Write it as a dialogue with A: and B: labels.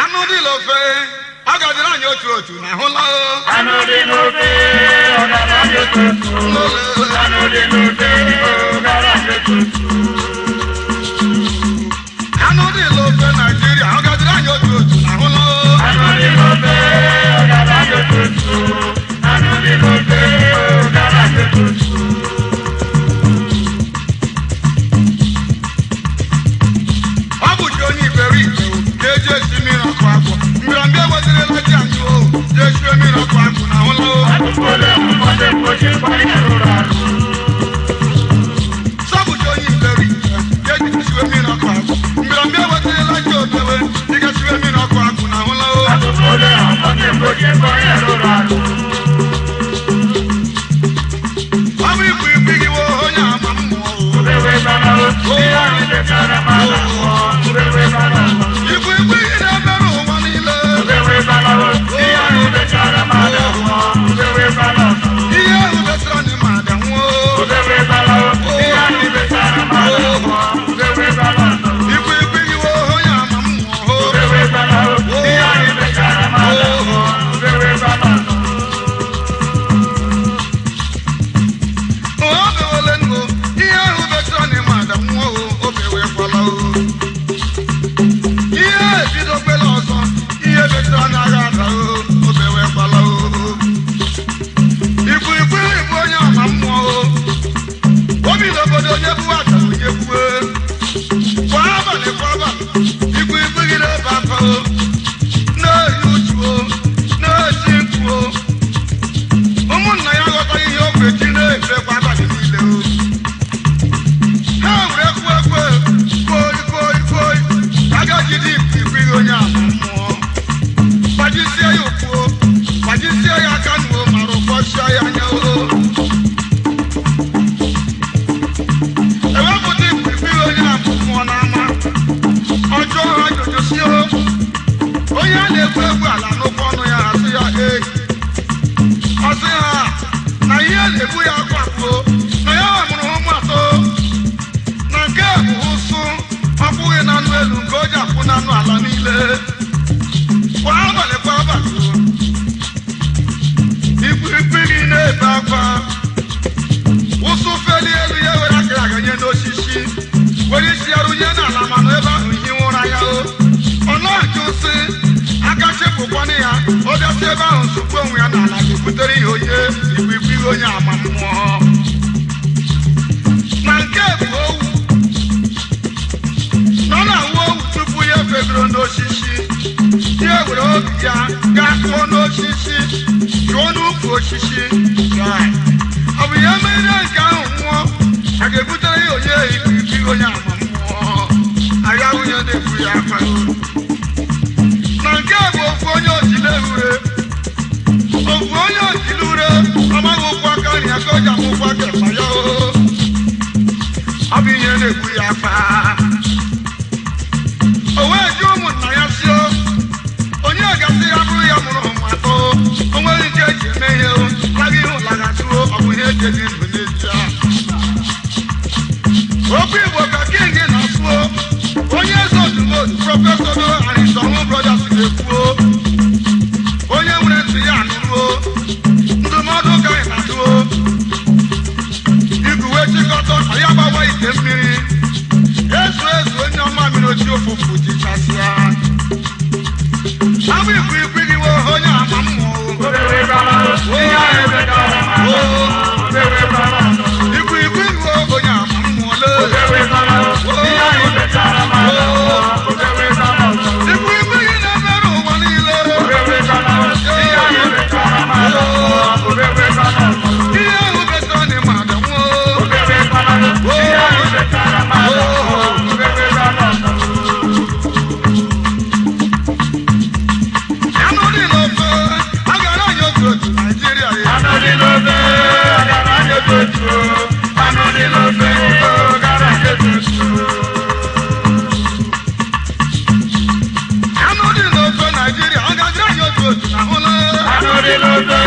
A: Anụ dị n'ofe, ọ gaziri anyị otu otu na ahụla.
B: Anụ dị n'ofe, ọ gara anyị otu otu. Anụ dị n'ofe, ọ gara anyị otu otu.
A: Anụ dị n'ofe Naịjirịa, ọ gaziri anyị otu otu na ahụla.
B: Anụ dị n'ofe, ọ gara anyị otu otu. Anụ dị n'ofe, ọ gara anyị otu otu.
A: Ọ bụ ji onye iberibe ga-eji esi mmiri ọkụ akwụ. Mbịarambịa ewezirila ji anyị o, ji esi mmiri ọkụ akwụ na ahụla.
B: Atụfuola ụfọdụ mgbochi mkparị rụrụ arụ.
A: Sọbụji onye iberibe ga-eji esiwe mmiri ọkụ akwụ. Mbịarambịa ewezirila ji obewe, ji ga-esiwe mmiri ọkụ akwụ na ahụla.
B: Atụfuola ụfọdụ mgbochi mkparị rụrụ arụ.
A: Ọ bụ ikwu ikwu gị wo onye ama mmụọ o.
B: Ubewe bara o, ihe ahụ dechara m ala mmụọ. Ubewe bara o.
A: Ikwu ikwu gị na-emerụ ụwa niile.
B: Ubewe bara o, ihe ahụ dechara m ala mmụọ. Ubewe bara o.
A: Ihe ahụ besara n'ime ada nwụọ.
B: Ubewe bara o, ihe ahụ dechara m ala mmụọ. Ubewe bara o.
A: Ikwu ikwu gị wo onye ama mmụọ o.
B: Ubewe bara o, ihe ahụ dechara m ala mmụọ. Ubewe bara o.
A: O bewele nụ, ihe ahụ besara n'ime ada nwụọ o, o bewekwala o. Ihe ebidokwela ọzọ, ihe besara n'agha ada o, o bewekwala o. Ikwu ikwu bụ onye ama mmụọ o. Obi n'obodo onye buwe achara onye buwe. Kwa abalị kwa abalị, ikwu ikwu gị na-ebe akwa o. Na-eyi uchu o, na-eti mkpu o. Ụmụnna ya aghọtaghị ihe o kwechi na-efe kwa abalị niile o. Ha were ekwu ekwe, koi koi koi, ka a ga-jide ikwu ikwu gị onye ama mmụọ. Gbajisie ya ụkwụ o, gbajisie ya aka nụ o, ma rụkpọchie ya anya o. Ewepụta ikwu ikwu gị onye ama mmụọ n'ama. Ọ jụọ ha ajụjụ sị o, onye a na-ekwu egwu ala n'ụkwụ ọnụ ya asị ya ee. Ọ sị ha na ihe na-egbu ya akwa kwuo na ya mụrụ ụmụ atọ na nke a bụ ụsụ ọ kwụghị n'anụ elu nke o ji akwụ n'anụ ala niile. Kwa abalị kwa abalị ikwu ikwu gị na-ebe akwa ụsụ feli elu ya were akịrị aganye n'osisi were isi ya runye n'ala mana ebe ahụ hiwe ụra ya o. Ọ na-ajụ sị aka chepụkwanụ ya ọ bịasị ebe ahụ nsogbu onwe ya n'ala ga-ebutere ya onye ikwu ikwu ihe onye ama mmụọ. Na nke bụ owu na ọ na-awụ owu tupu ya efegoro n'osisi ya were obi ya gaa kụọ n'osisi jụọ n'ukwu osisi. Ọ bụ ya mere nke ahụ nwụọ a ga-ebutere ya onye ikwu ikwu onye ama mmụọ agha nwunye na-ebu ya akwa. Na nke a bụ ofu onye otile ure ofu onye otile ure ọ maghị ụkwụ aka nri ya ka o ji ama ụkwụ aka ekpe ya o. Ọ bụ ihe na-egbu ya akpa. O wee jụọ ụmụnna ya sị o, onye gasị ya bụrụ ya mụrụ ụmụ atọ o nweghị nke eji eme ihe o laghị ihu laghachiwo ọ bụ ihe eji ebi ndụ n'ezie. Okwu Igbo ka king na-asụ o, onye eze odumodu prọfesọ do Arisonwu Brothers na-ekwu o. Onye nwere ntị ya anụrụ o, ndụmọdụ ka anyị na-adụ o. Igwe chịkọta ọkpa ya gbawa ite mmiri ezu ezu onye ọma mmiri oji ụfụfụ tichasịa. Abụ ikwu ikwu gị wo onye ama mmụọ o.
B: Ubewe bara o, ihe ahụ dechara m ala mmụọ. Ubewe bara o.
A: Ikwu ikwu gị wo onye ama mmụọ lee.
B: Ubewe bara o, ihe ahụ dechara m ala mmụọ. Ubewe bara o.
A: Ikwu ikwu gị na-emerụ ụwa niile.
B: Ubewe bara o, ihe ahụ dechara m ala mmụọ. Ubewe bara o.
A: Ihe ahụ besara n'ime ada nwụọ.
B: Ubewe bara o, ihe ahụ dechara m ala mmụọ. Ubewe bara o.
A: Anụ dị n'ofe, a gara anyị otu otu Naịjirịa ya.
B: Anụ dị n'ofe, ọ gara anyị otu otu. Anụ dị n'ofe, ọ gara anyị otu otu.
A: Anụ dị n'ofe Naịjirịa, ọ gaziri anyị otu otu na ahụla.
B: Anụ dị n'ofe,